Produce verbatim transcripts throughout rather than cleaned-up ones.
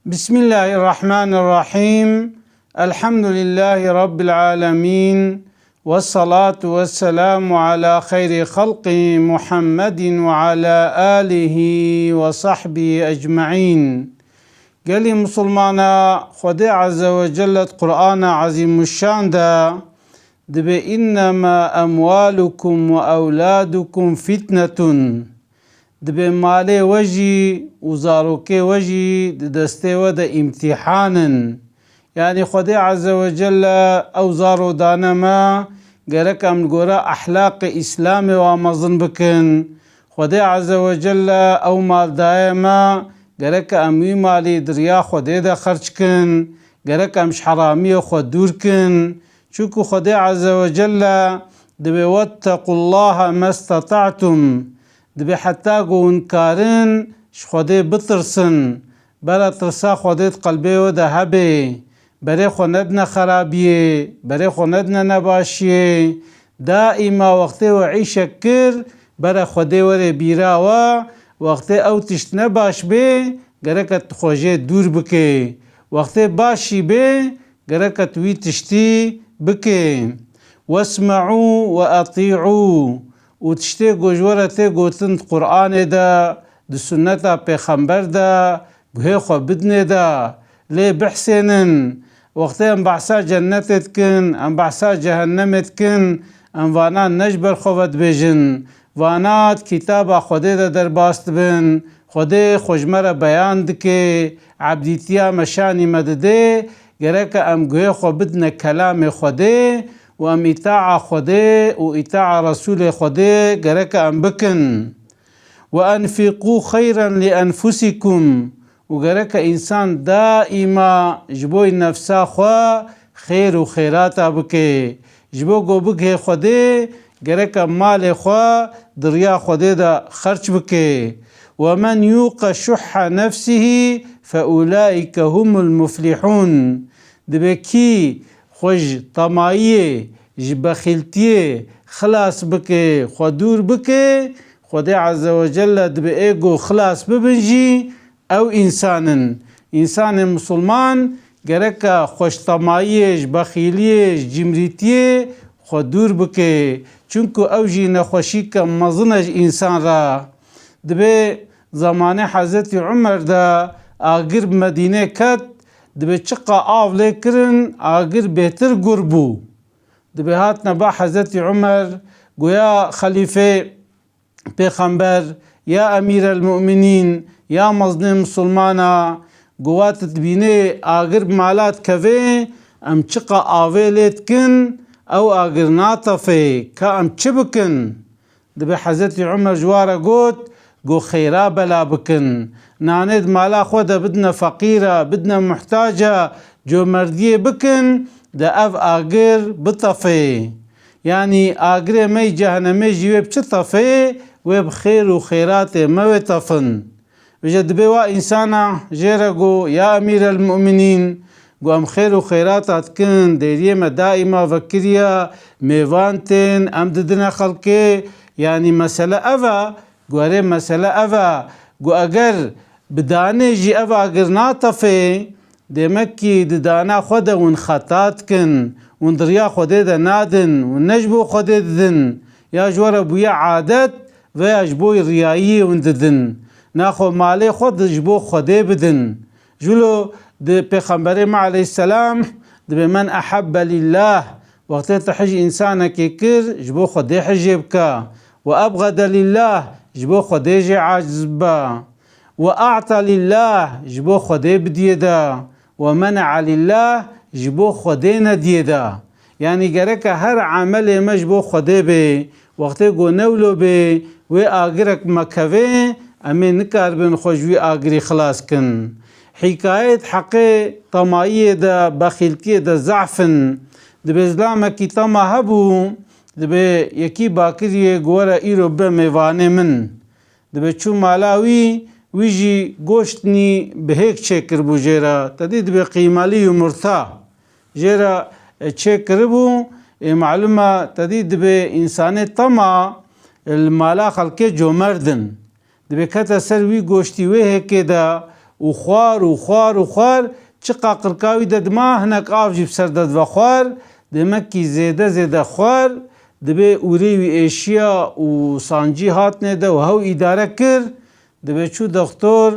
Bismillahirrahmanirrahim. Elhamdülillahi Rabbil alemin. Ve salatu ve selamu ala hayri halqi Muhammedin ve ala alihi ve sahbihi ecmaîn. Gelî Musulmana, Xwedê Azze ve Celle di Qur'ana Azîmuşşan de dibê, "Innema emwalukum ve evladukum fitnetun." Dibê malê we jî û zarokê we jî di destê we de îmtîhan in. Yanî Xwedê Azze ve Celle ew zaro dane me, gerek em li gora ehlaqê Îslamê wa mezin bikin. Xwedê Azze ve Celle ew mal daye me, gerek em wî malî di riya Xwedê de xerc kin, gerek em ji heramiyê xwe dûr kin. Çunku Xwedê Azze ve Celle dibê, "Wettequllaha mestata'tum." Dibê heta ku hûn karin ji Xwedê bitirsin. Bera tirsa Xwedê di qelbê we de hebe. Berê xwe nedine xerabiyê, berê xwe nedine nebaşiyê. Daîma wextê we îşek kir, bera Xwedê were bîra we. Wextê ew tişt nebaş bê, gereke tu xwe jê dûr bikê. Wextê baş jî bê, gereke tu wî tiştî bikê. "Wesme'û we etî'û." Û tiştê ku ji we re tê gotin di Qur'anê de, di sunneta pêxember de, guhê xwe bidinê de, lê bihsênin. Wextê em behsa cennetê dikin, em behsa cehennemê dikin, em vana ne ji ber xwe ve dibêjin. Vana di kitaba Xwedê de derbas dibin. Xwedê xwe ji me re beyan dike, ebdîtiya me şanî me dide, gereke em guhê xwe bidine kelamê Xwedê û em îtaa Xwedê û îtaa Resûlê Xwedê gereke em bikin. "Ve enfiqû xeyren li enfusikum." Û gereke însan daîma ji bo nefsa xwe xêr û xêrata bike. Ji bo ku bigihê Xwedê, gereke malê xwe di riya Xwedê de xerç bike. "Ve men yuqe şuhha nefsihî fe ulaîke humul muflihûn." Dibê kî xwe ji temayiyê, ji bexîltiyê xilas bike, xwe dûr bike, Xwedê Azze ve Celle dibê ê ku xilas bibin jî ew însan in. Însanê misilman gereke xwe ji temayiyê, ji bexîliyê, ji cimrîtiyê xwe dûr bike. Çunku ew jî nexweşîke mezin e ji însan re. Dibê zemanê Hezretî Umer de agir bi Medînê ket, dibê çiqa av lê kirin, agir bêtir gur bû. Dibê hatine ba Hezretî Umer, goya xelîfê pêxember, ya emîrelmu'minîn, ya mezinê misilmana, go wa tu dibînê agir bi mala dikeve, em çiqa avê lê dikin, ew agir natefê, ka em çi bikin? Dibê Hezretî Umer ji wa re got, go xêra bela bikin. Nanê di mala xwe de bidine feqîra, bidine muhtaca, comerdiyê bikin, de ev agir bitefê. Yanî agirê me yî cehenemê jî wê bi çi tefê? Wê bi xêr û xêratê me wê tefin. Vêje dibê wa însana jê re go, ya emîrelmu'minîn, go em xêr û xêrata dikin, dêriyê me daîma vekiriya, mêvan tên, em didine xelkê, yanî mesele ev e, go erê mesele ev e, go eger bi danê jî ev agir natefê, demek kî di dana xwe de hûn xeta dikin, hûn di riya Xwedê de nadin, hûn ne ji bo Xwedê didin, ya ji we re bûye adet, veya ji bo riyayiyê hûn didin. Naxwe malê xwe di ji bo Xwedê bidin. Jûlo di Pêxemberê me aleyhisselam dibê, "Men ehebbe lillah", wextê tu hij însanekê kir, ji bo Xwedê hijê bike. "Ve ebgede lillah", ji bo Xwedê jê aciz bibe. "Ve a'ta lillah", ji bo Xwedê bidiyê de. "Ve mene'a lillah", ji bo Xwedê nediyê de. Yanî gereke her emelê me ji bo Xwedê bê. Wextê ku ne wilo bê, wê agirek me keve, em ê nikaribin xwe ji wî agirî xilas kin. Hîkayeyê di heqê temayiyê de, bexîltiyê de zehf in. Dibê zilamekî tema hebû, dibê yekî bakiriyê ku were îro bibe mêvanê min. Dibê çû mala wî, wî jî goştnî bi hêk çêkiribû jê re. Te dî dibê qîmelî yumurta jê re, e, çêkiribû. Ê malûm e, te dî dibê însanê tema, e, li mala xelkê comerd in. Dibê kete ser wî goştî wê hêkê de û xwar û xwar û xwar, çiqa qirka wî de dima hinek av jî bi ser de dive xwar, demekî zêde zêde xwar, dibê ûrê wî êşiya û sancî hatine de û hew îdare kir, dibê çû doxtor,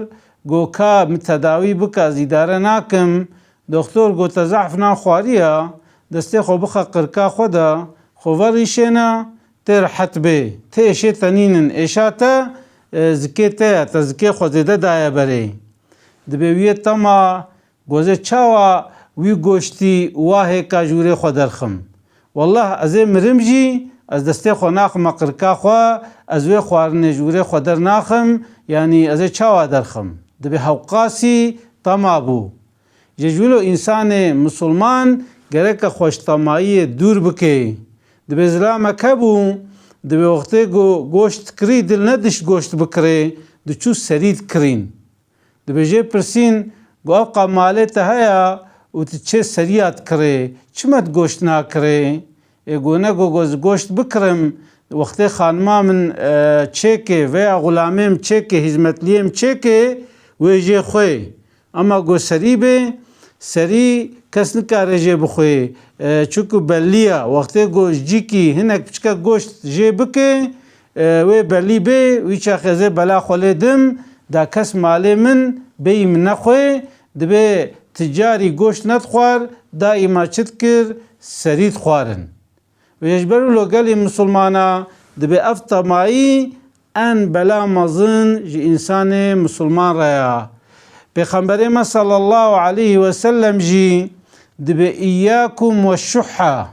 got, ka min tedawî bike, ez îdare nakim. Doxtor got, te zehf nan xwariya, destê xwe bixe qirka xwe de, xwe verîşêne, tê rehet bê. Tê êşê te nînin, êşa te, e, zikê te ye, te zikê xwe zêde daye berê. Dibê wî yê tama, got, ez ê çawa wî goştî wa hêka ji wîrê xwe derxim? Wallah, ez ê mirim jî, ez destê xwe naxime qirka xwe, ez wê xwarinê ji wîrê xwe dernaxim, yanî ez ê çawa derxim? Dibê hewqasî tama bû. Ji wilo însanê misilman gereke xwe ji tamayiyê dûr bike. Dibê zilamek hebû, dibê wextê ku goşt dikirî, dil ne diş goşt bikirê, diçû serî dikirîn. Dibê jê pirsîn, got, ev qa malê te heye û tu çê seriya dikirê, çima tu goşt nakirê? Ê got, ne got, got, ez goşt bikirim, wextê xanima min, e, çêkê veya xulamê min çêkê, hîzmetliyê min çêkê, wê jê xwê. Ema got serî bê, serî kes nikare jê bixwê. E, çunku bellî ya. Wextê got ji cîkî hinek piçke goşt jê bike, e, wê bellî bê, wî çaxê ez ê bela xwe lê dim, da kes malê min bêyî min nexwê, dibê ti carî goşt nedixwar, daîma çi dikir, serî dixwarin. Û ji ber wilo gelê misilmana dibê ev tamayî en bela mezin ji însanê misilman re ya. Pêxemberê me sallallahu aleyhi ve sellem jî dibê îyyakum ve şuhha,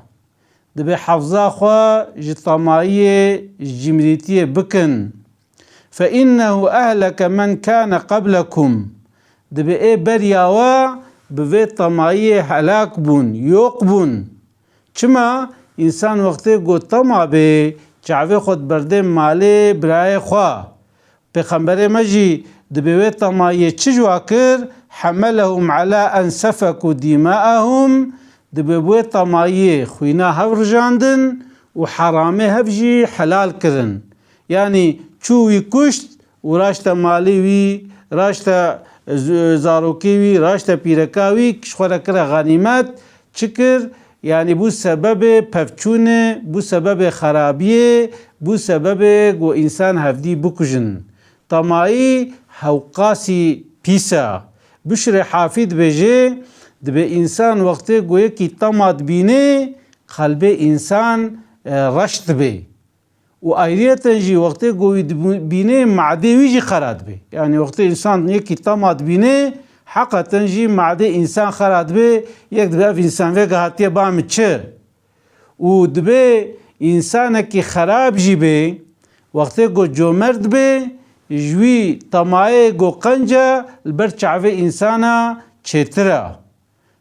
dibê hefza xwe ji tamayiyê, ji cimrîtiyê bikin. Fe innehu ehleke men kane qeblekum. Dibê ê beriya we bi vê tamayiyê helak bûn, yok bûn. Çima? Însan wextê ku tama bê, çavê xwe di berdê malê birayê xwe. Pêxemberê me jî dibê wê tamayiyê çi ji wa kir? Hemelehum ala en sefeku dîmaehum, dibê bi wê tamayiyê xwîna hev rijandin û heramê hev jî helal kirin. Yanî çû wî kuşt û raşte malê wî, raşte z-, zarokê wî, raşte pîreka wî, ji xwe re kire xenîmet, çi kir? Yanî bû sebebê pevçûnê, bû sebebê xerabiyê, bû sebebê ku însan hevdî bikujin. Tamayî hewqasî pîs e. Bişrê Hafî dibêje, dibê însan wextê ku yekî tama dibînê, qelbê însan, e, reş dibe. Û ayriyeten jî wextê ku wî dibînê, madê wî jî xera dibe. Yanî wextê însan yekî tama dibînê, heqeten jî madê însan xera dibe, yek dibe ev însan vêga hatiye ba min çi? Û dibê însanekî xerab jî bê, wextê ku comerd bê, ji wî tamayê ku qenc e, li ber çavê însana çêtir e.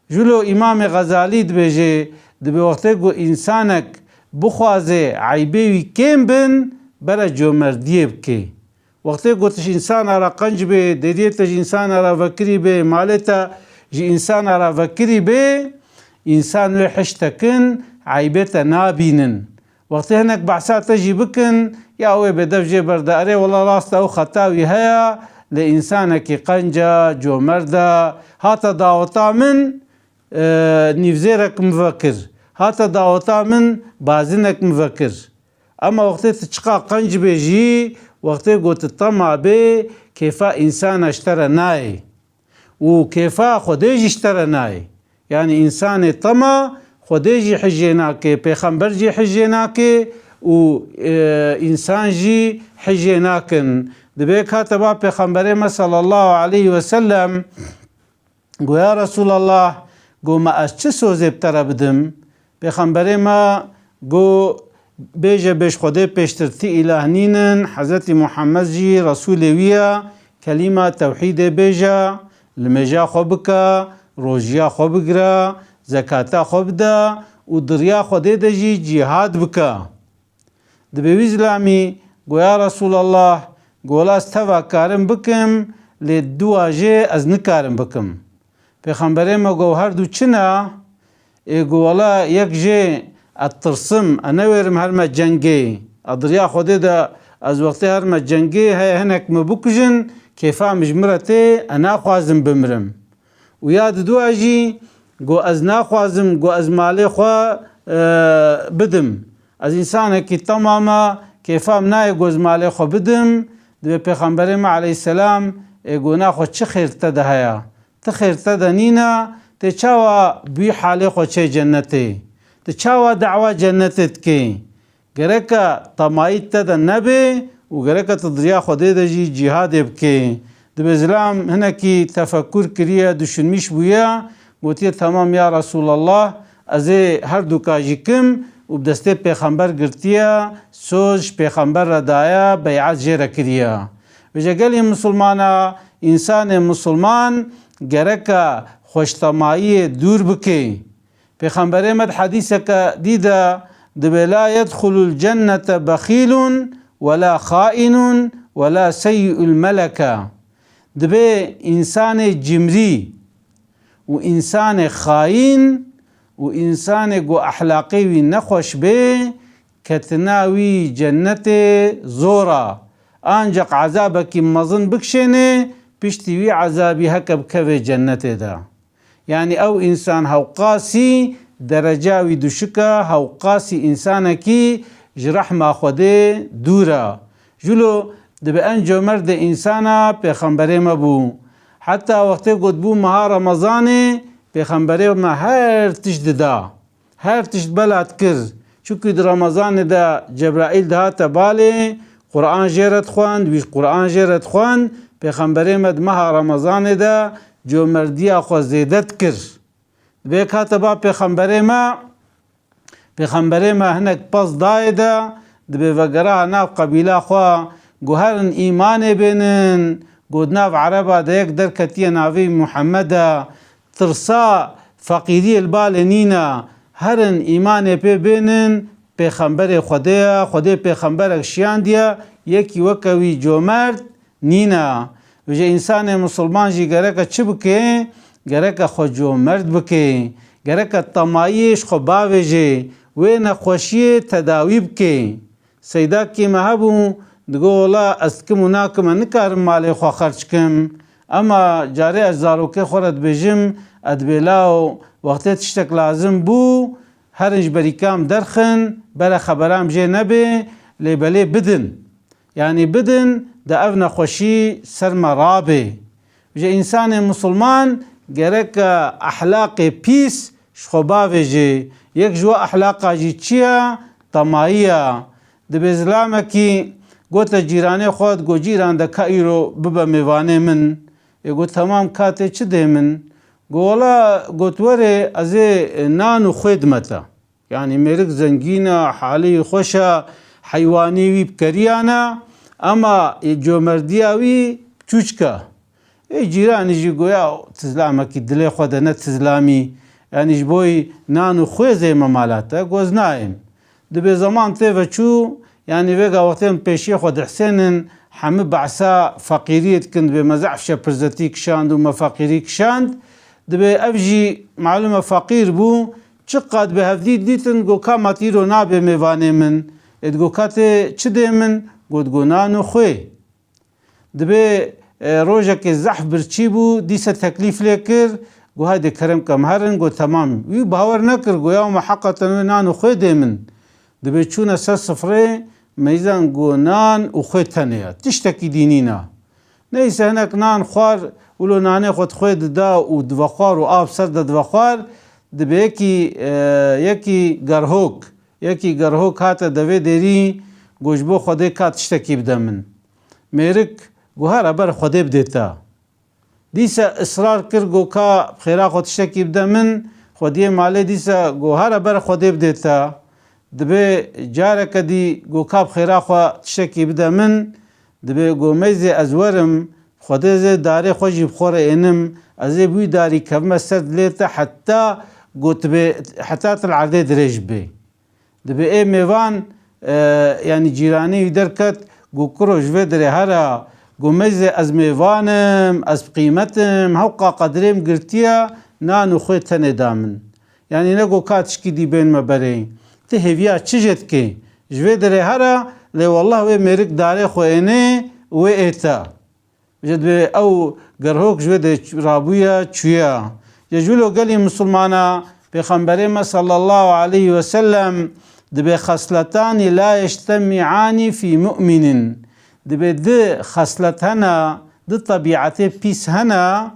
Ji wilo Îmamê Xezalî dibêje, dibê wextê ku însanek bixwaze eybê wî kêm bin, bere comerdiyê bike. Wextê ku tu ji însana re qenc bê, deriyê te ji însana re vekirî bê, malê te ji însana re vekirî bê, însan wê hişt dikin, eybê te nabînin. Wextê hinek behsa te jî bikin, ya wê bêdev jê berde, erê wela rast e, ew xeta wî heye, lê însanekî qenc e, comerd e, hate daweta min, e, nîvzêrek min vekir. Hate daweta min bazinek min vekir. Ema wextê tu çiqa qenc bê jî, wextê ku tu tama bê, kêfa însana ji te re nayê. Û kêfa Xwedê jî ji te re nayê. Yanî însanê tama Xwedê jî hijê nake, pêxember jî hijê nake û, e, însan jî hijê nakin. Dibê ka te ba pêxemberê me sallallahu aleyhi ve sellem, Go, ya Resûlallah, go, me ez çi sozê bi te re bidim? Pêxemberê me go, bêje bêj Xwedê pêştir ti îlah nînin, Hezretî Muhammed jî Resûlê wî ye, kelîma tewhîdê bêje, limêja xwe bike, rojiya xwe bigire, zekata xwe bide û di riya Xwedê de jî cîhad bike. Dibê wî zilamî go, ya Resûlallah, go, wela ez teva karim bikim, lê dua jê ez nikarim bikim. Pêxemberê me go, her du çi ne? Ê go, wela yek jê ez tirsim, ez newêrim herme cengê. Ez di riya Xwedê de ez wextê herme cengê, heye hinek min bikujin, Kêfa min ji min re tê, ez naxwazim bimirim. Û ya diduwa jî got, ez naxwazim, got, ez malê xwe, e, bidim. Ez însanekî temam e, kêfa min nayê, got, ez malê xwe bidim. Dibê Pêxemberê me aleyhisselam ê got, naxwe çi xêr te de heye? Ti xêr te de nîne, tê çawa bi wî halê xwe çê cennetê? Ti çawa dawa cennetê dikê? Gereke temayî te de nebe û gereke tu di riya Xwedê de jî cîhadê bikê. Dibê zilam hinekî tefekur kiriye, düşünmîş bûye, gotiye, temam ya Resûlallah, ez ê her du ka jî kim û bi destê pêxember girtiye, soz ji pêxember re daye, bey'et jê re kiriye. Vêje gelê misilmana, însanê misilman gereke xweştemayiyê dûr bikê. Pêxemberê me di hedîseke dî de dibê, la yedxulul cennete bexîlun wela xaînun wela seyyîul meleke. Dibê însanê cimrî û însanê xayîn û însanê ku ehlaqê wî nexweş bê, ketina wî cennetê zor a. Ancaq ezabekî mezin bikişênê, piştî wî ezabî heke bikevê cennetê de. Yanî ew însan hewqasî dereca wî duşik e, hewqasî însanekî ji rehma Xwedê dûr e. Jûlo dibê en comerdê însana pêxemberê me bû. Heta wextê ku dibû meha Remezanê, pêxemberê me her tişt dida. Her tişt bela dikir. Çunkî di Remezanê de Cebraîl dihate balê, Quran jê re dixwend, wî Quran jê re dixwend, Pêxemberê me di meha Remezanê de comerdiya xwe zêde dikir. Dibê hate ba Pêxemberê me, Pêxemberê me hinek pez dayê de, dibê vegera nav qebîla xwe, got, herin îmanê bênin, got, nav Ereba de yek derketiye navê Muhammed e, tirsa feqîriyê li balê nîne, herin îmanê pê bênin, pêxemberê Xwedê ye, Xwedê pêxemberek şiyandiye, yekî weke wî comerd nîne. Vêje însanê misilman jî gereke çi bike? Gereke xwe comerd bike. Gereke temayiyê ji xwe bavêje. Wê nexweşiyê tedawî bike. Seydakê me hebû, digot, wela ez dikim û nakim, ez nikarim malê xwe xerc kim. Ema carê ez zarokê xwe re dibêjim, ez dibê law, wextê tiştek lazim bû, herin ji berîka min derxin, bere xebera min jê nebe, lê belê bidin. Yanî bidin, de ev nexweşî ser me rabe. Ji însanê misilman gereke ehlaqê pîs ji xwe bavêje. Yek ji we ehlaqa jî çi ye? Temayî ye. Dibê zilamekî gote cîranê xwe, digot, cîran de ka îro bibe mêvanê min. Ê got, temam, ka tê çi dê min? Got, wela, got, were, ez ê nan û xwê dime te. Yanî mêrik zengîn e, halê wî xweş e, heywanê wî bi keriyan e, ema ê comerdiya wî çûçik e. Ê cîranî jî goya tizlamekî dilê xwe de ne tizlamî, yanî ji bo wî nan û xwê zême mala te, got, ez nayêm. Dibê zeman tê ve çû, yanî vêga wextê em pêşiyê xwe dihsênin, hemî behsa feqîriyê dikin, dibê me zehf şepirzetî kişand û me feqîrî kişand. Dibê ev jî malûm e feqîr bû, çiqad bi hevdî dîtin, got, ka ma tîro nabê mêvanê min. Ê digot, ka tê çi dê min? Got, got, nan û xwê. Dibê, e, rojekê zehf birçî bû, dîsa teklîf lê kir, got, haydê kerem ke em herin, got, temam. Wî bawer nekir, got, ya me heqeten wê nan û xwê dê min. Dibê çûne ser sifrê, meyzan got, nan û xwê tenê ye. Tiştekî dî nîne. Neyse hinek nan xwar, wilo nanê xwe di xwê dida û divexwar û av ser de divexwar, dibê yekî, e, yekî gerhok, yekî gerhok hate devê dêrî, got, ji bo Xwedê ka tiştekî bide min. Mêrik got, here ber Xwedê bidê te. Dîsa israr kir, got, ka bi xêra xwe tiştekî bide min. Xwediyê malê dîsa got, here ber Xwedê bidê te. Dibê careke dî got, ka bi xêra xwe tiştekî bide min. Dibê got, meyzê ez werim, Xwedê zê darê xwe jî bi xwe re ênim, ez ê bi wî darî kevime ser dilê te heta got, dibê heta tu li erdê dirêj bibê. Dibê ê mêvan, e, yanî cîranê wî derket, got, kuro ji vê derê here, got, meyzê ez mêvan im, ez bi qîmet im, hewqa qedirê min girtiye, nan û xwê tenê da min. Yanî ne got, ka tişkî dî bên me berê. Ti hêviya çi jê dikê? Ji vê derê here, lê wellah wê mêrik darê xwe ênê, wê ê te. Ji dibê ew gerhok ji wê dê rabûye çûye. Ji wilo gelî misilmana Pêxemberê me sallallahu aleyhi ve sellem dibê xesletanî la yeştemi'anî fî mu'minin. Dibê di xeslet hene, di tebîetê pîs hene,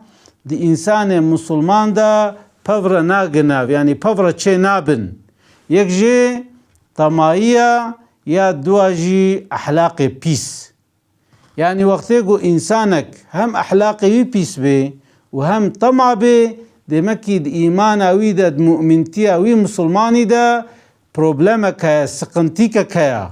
di însanê misilman de pevre nagine, yanî pevre çê nabin. Yek jê temayî ye, ya dua jî ehlaqê pîs. Yanî wextê ku însanek hem ehlaqê wî pîs bê û hem tama bê, demekî di îmana wî de, di mu'mîntiya wî, misilmanî de problemek heye, siqintîkek heye.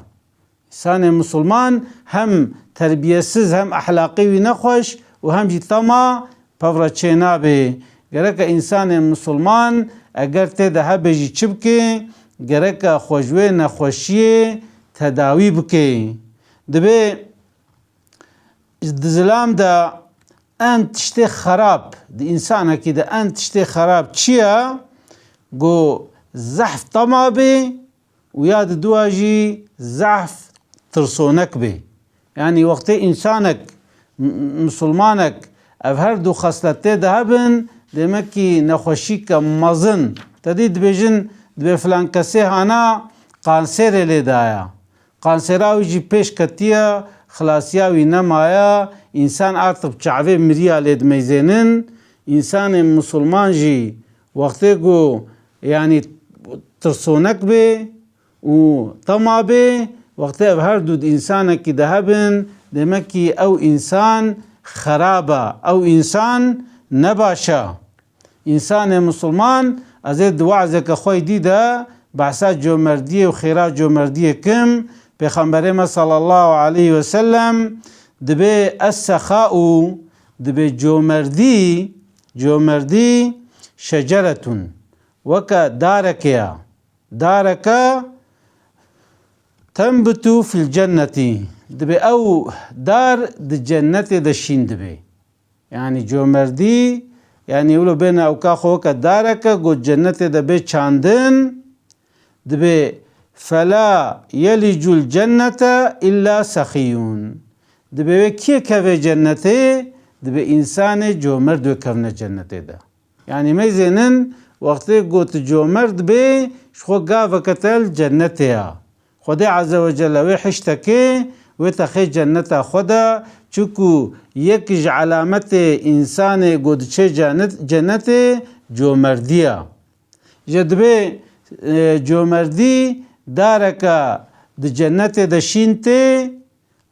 Însanê misilman hem terbiyesiz, hem ehlaqê wî nexweş û hem jî tama pevre çênabê. Gereke însanê misilman eger tê de hebe jî çi bike? Gereke xwe ji wê nexweşiyê tedawî bike. Dibê di zilam de en tiştê xerab, di însanekî de en tiştê xerab çi ye? Ku zehf tama bê û ya di dua jî zehf tirsonek bê. Yanî wextê însanek, m-, misilmanek ev her du xeslet tê de hebin, demekî nexweşîke mezin. Te dî dibêjin, dibê filan kesê hana kansêrê lê daye. Kansêra wî jî pêş ketiye, xilasiya wî nemaye, însan artık bi çavê miriya lê dimeyzênin. Însanê misilman jî wextê ku, yanî, tirsonek bê û tama bê, wextê ev her du di însanekî de hebin, demekî ew însan xerab e, ew însan nebaş e. Însanê misilman, ez ê di wazeke xwe dî de behsa comerdiyê û xêra comerdiyê kim. Pêxemberê me sallallahu aleyhi ve sellem dibê es-sexa'u, dibê comerdî, comerdî şeceretun, weke dareke ya. Dareke tenbitu fil cennetî. Dibê ew dar di cennetê de şîn dibê. Yanî comerdî, yanî wilo bêne ewka xwe weke dareke ku cennetê de bê çandin, dibê fela yelicul cennete illa sexiyun. Dibê wê kê keve cennetê? Dibê însanê comerd wê kevne cennetê de. Yanî meyzênin wextê ku tu comerd bê, ji xwe gaveke te li cennetê ya. Xwedê Azze ve Celle wê hiştekê wê te xê cenneta xwe de, çiku yek ji elametê însanê ku diçe cennet-, cennetê comerdî ye. Ji dibê, e, comerdî dareke di cennetê de şîn tê,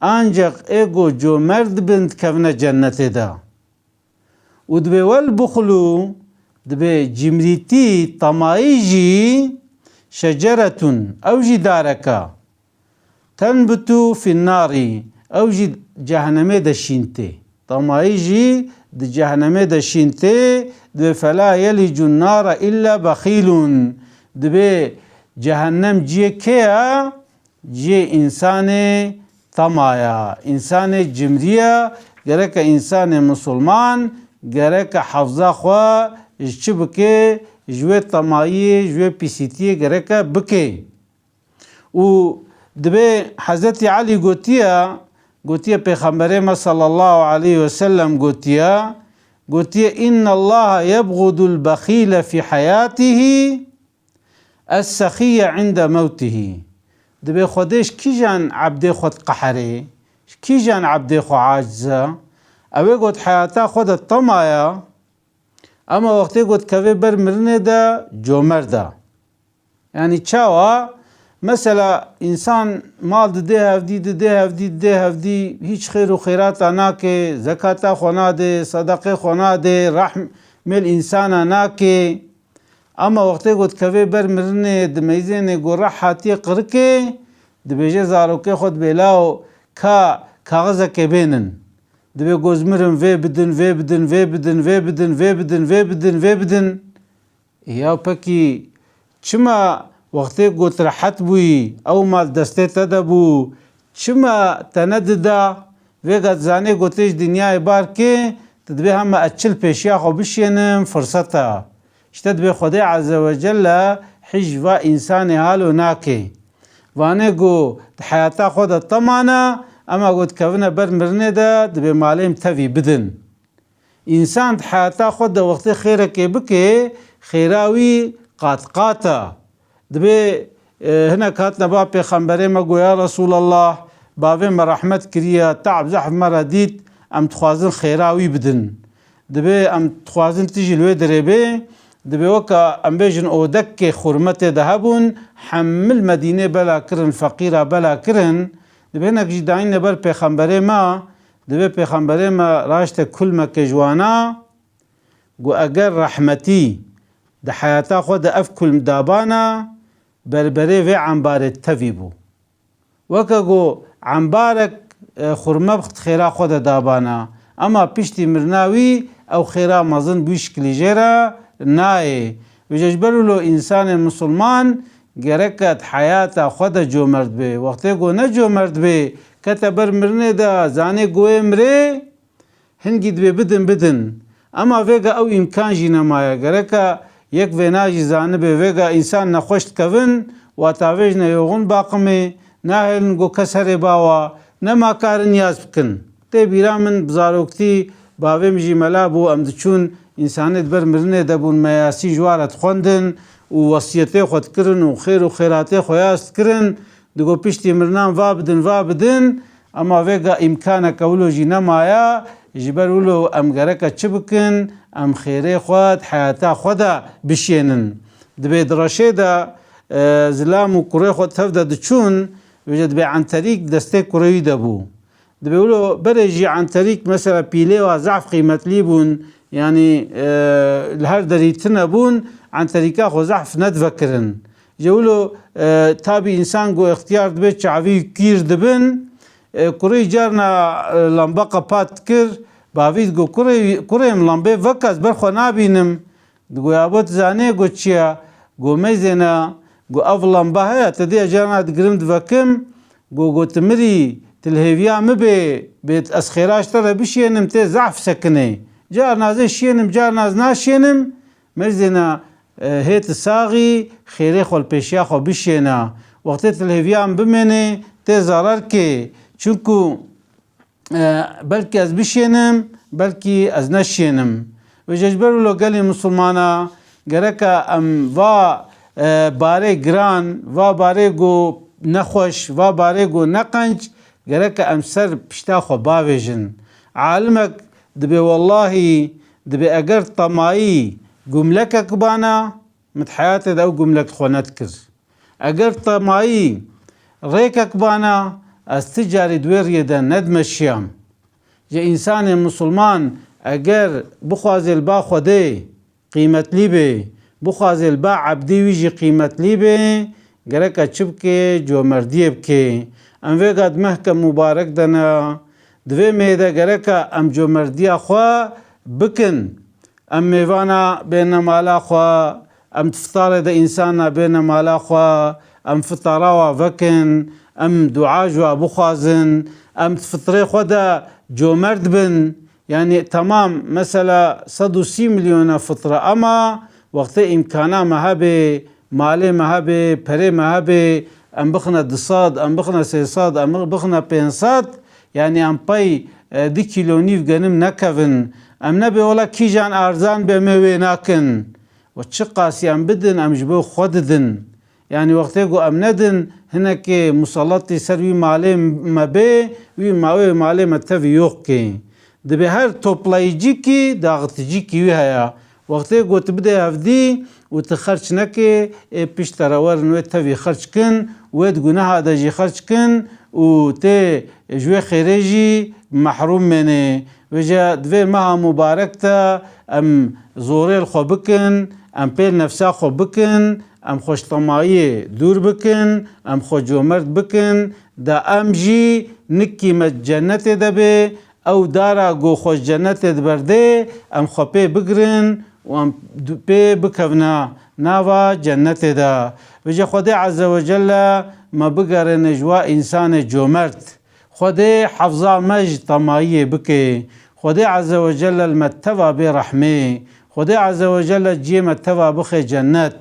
ancaq ê ku comerd bin dikevine cennetê de. Û dibê wel buxlu, dibê cimrîtî, tamayî jî şeceretun, ew jî dareke. Tenbitu fin narî, ew jî cehennemê de şîn tê. Tamayî jî di cehennemê de şîn tê, dibê fela yelicun nara illa bexîlun. Dibê cehennem ciyê kê ye? Cihê însanê tama ya, însanê cimrî ya, gereke însanê misilman, gereke hefza xwe ji çi bike, ji wê temayiyê, ji wê pîsîtiyê gereke bike. Û dibê Hezretî Elî gotiye, gotiye Pêxemberê me sallallahu aleyhi ve sellem gotiye, gotiye, "Innallaha yebğudul bexîle fî heyatihî." Es-sexiyye inde mewtihî. Dibê Xwedê ji kîjan ebdê xwe diqeherê? Ji kîjan ebdê xwe aciz e? Ew ê got heyata xwe de tama ya, ema wextê got kevê ber mirinê de comerd e. Yanî çawa? Mesela însan mal didê hevdî, didê hevdî, didê hevdî, hîç xêr û xêrata nake, zekata xwe nade, sedeqê xwe nade, rehm mêl însana nake. Ama wextê ku dikeve ber mirinê, di meyzênê ku reh hatiye qirikê, dibêje zarokê xwe, dibê, "Lawo, ka kaxizekê bênin." Dibê, "Goz mirin, vê bidin, vê bidin, vê bidin, vê bidin, vê bidin, vê bidin, vê bidin." Ya pekî çima wextê ku tu rehet bûyî, ew mal destê te de bû, çima te nedida? Vêga dizanê ku tê ji dinyayê bar kê, tu dibê hema ez çil pêşiya xwe bişiyênim, firseta. Îşte dibê Xwedê Azze ve Celle hîç va însanê halo nake. Vanê ku di heyata xwe de temana, Ema ku dikevine ber mirinê de, dibê malê min tevî bidin. Însan di heyata xwe de wextê xêrekê bike, xêra wî qat qat e. Dibê, e, hinek hatine ba Pêxemberê me, got, "Ya Resûlallah, bavê me rehmet kiriye, te'b zehf me re dît, em dixwazin xêra wî bidin." Dibê em dixwazin tu jî li wê derê bê, dibê weke em bêjin odekê xurme tê de hebûn, hemil Medînê bela kirin, feqîra bela kirin. Dibê hinek jî dayîne ber Pêxemberê me, dibê Pêxemberê me raşte kulmeke ji wana, got, "Eger rehmetî di heyata xwe de ev kulm dabana, berberê vê embarê tevî bû." Weke ku embarek, e, xurme bi xêra xwe de dabana, ema piştî mirina wî ew xêra mezin bi wî şikilî jê re nayê. Vêca ji ber wilo însanê misilman gereke di heyata xwe de comerd bê. Wextê ku ne comerd bê, kete ber mirinê de, zanê ku wê mirê, hingî dibê bidin, bidin. Ema vêga ew îmkan jî nemaye. Gereka yek vêna jî zanibe, vêga însan nexweş dikevin, wata vêjine yoxun baqimê, nahêlin ku kes herê bawa, nema karin yaz bikin. Tê bîra min bi zaroktî bavê min jî mela bû, em diçûn, însanê di ber mirinê de bûn, me yasî ji wa re dixwendin û wesiyetê xwe dikirin û xêr û xêratê xwe yas dikirin. Digot, "Piştî mirinan va bidin, va bidin." Ema vêga îmkaneke wilo jî nemaye, ji ber wilo em gereke çi bikin? Em xêrê xwe di heyata xwe de bişênin. Dibê di reşê de, e, zilam û kurê xwe tev de diçûn, vêca dibê enterîk destê kurê wî de bû. Dibê wilo berê jî enterîk, mesela pîlê wa zehf qîmetlî bûn, yanî, e, li her derî tune bûn, enterîka xwe zehf nedivekirin. Ji wilo, e, tabî însan ku îxtiyar dibe çavî kîr dibin, e, kurê carna, e, lamba qepat dikir, bavî digo, "Kurê, kurê min lambê veke, ez ber xwe nabînim." Digo, "Ya bo tu zanê ku çi ye?" Go, "Mêzêna, go ev lamba heye, te dê carna digirim divekim." Go, "Go tu mirî, tu li hêviya min bê, bê ez xêra ji te re bişiyênim, tê zehf sekinê. Carna ez ê şiyênim, carna ez naşiyênim." Mêzêna, e, hê tu saxî, xêrê xwe li pêşiya xwe bişiyêna. Wextê tu li hêviya min bimênê, tê zarar kê. Çunku e, belkî ez bişênim, belkî ez neşênim. Vêca ji ber wilo gelê misilmana gereke em va, e, barê giran, va barê ku nexweş, va barê ku neqenc, gereke em ser pişta xwe bavêjin. Alimek dibê wellahî, dibê eger temayî gumlekek bana, min di heyatê de ew gumlek xwe nedikir. Eger temayî rêkek bana, ez ti carî di wê riyê de nedimeşiyam. Ji însanê misilman eger bixwazê li ba Xwedê qîmetlî bê, bixwazê li ba ebdî wî jî qîmetlî bê, gereke çi bike? Comerdiyê bike. Em vêga di mehke mubarek de ne. Di vê mehê de gereke em comerdiya xwe bikin. Em mêvana bêne mala xwe, em di fitarê de însana bêne mala xwe, em fitara wa vekin, em dua ji wa bixwazin, em di fitrê xwe de comerd bin. Yanî temam, mesela sed û sî milyona fitra, ema wextê îmkana me hebe, malê me hebe, perê me hebe, em bixine du sed, em bixine sê sed, em bixine pênc sed, yanî em pey, e, du kîlo nîv genim nekevin. Em nebê wela kîjan arzan be me wê nakin. We çiqasî em bidin, em ji bo xwe didin. Yanî wextê ku em nedin, hinekê musallatî ser wî malê me bê, wî ma-, wê malê me tevî yox kê. Dibê her toplayıcı kî, dağıtıcı kî wî heye. Wextê ku tu bidê hevdî û tu xerç nekê, ê pişt te re werin wê tevî xerç kin, wê di guneha de jî xerç kin û tê ji wê xêrê jî mehrûm mênê. Vêca di vê meha mubarek de em zorê li xwe bikin, em pê li nefsa xwe bikin, em xweştemayiyê dûr bikin, em xwe comerd bikin, da em jî nikî me cennetê de bê, ew dara ku xwe ji cennetê diberdê, em xwe pê bigirin û em du-, pê bikevina nava cennetê de. Vêca Xwedê Azze ve Celle me bigerêne ji wa însanê comerd. Xwedê hefza me ji temayiyê bike. Xwedê Azze ve Celle li me teva bê rehmê. Xwedê Azze ve Celle ciyê me teva bixe cennet.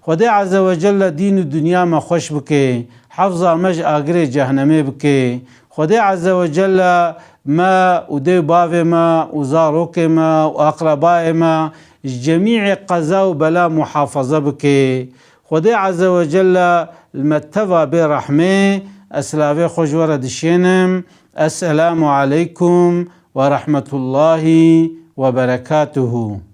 Xwedê Azze ve Celle dîn û dinya me xweş bike. Hefza me ji agirê cehnemê bike. Xwedê Azze ve Celle me û dê û bavê me û zarokê me û aqrebayê me ji cemî'ê qeza û bela muhafaza bike. Xwedê Azze ve Celle li me teva bê rehmê, ez silavê xwe ji we re dişênim. Esselamu aleykum ve rahmetullahi ve berekatuhu.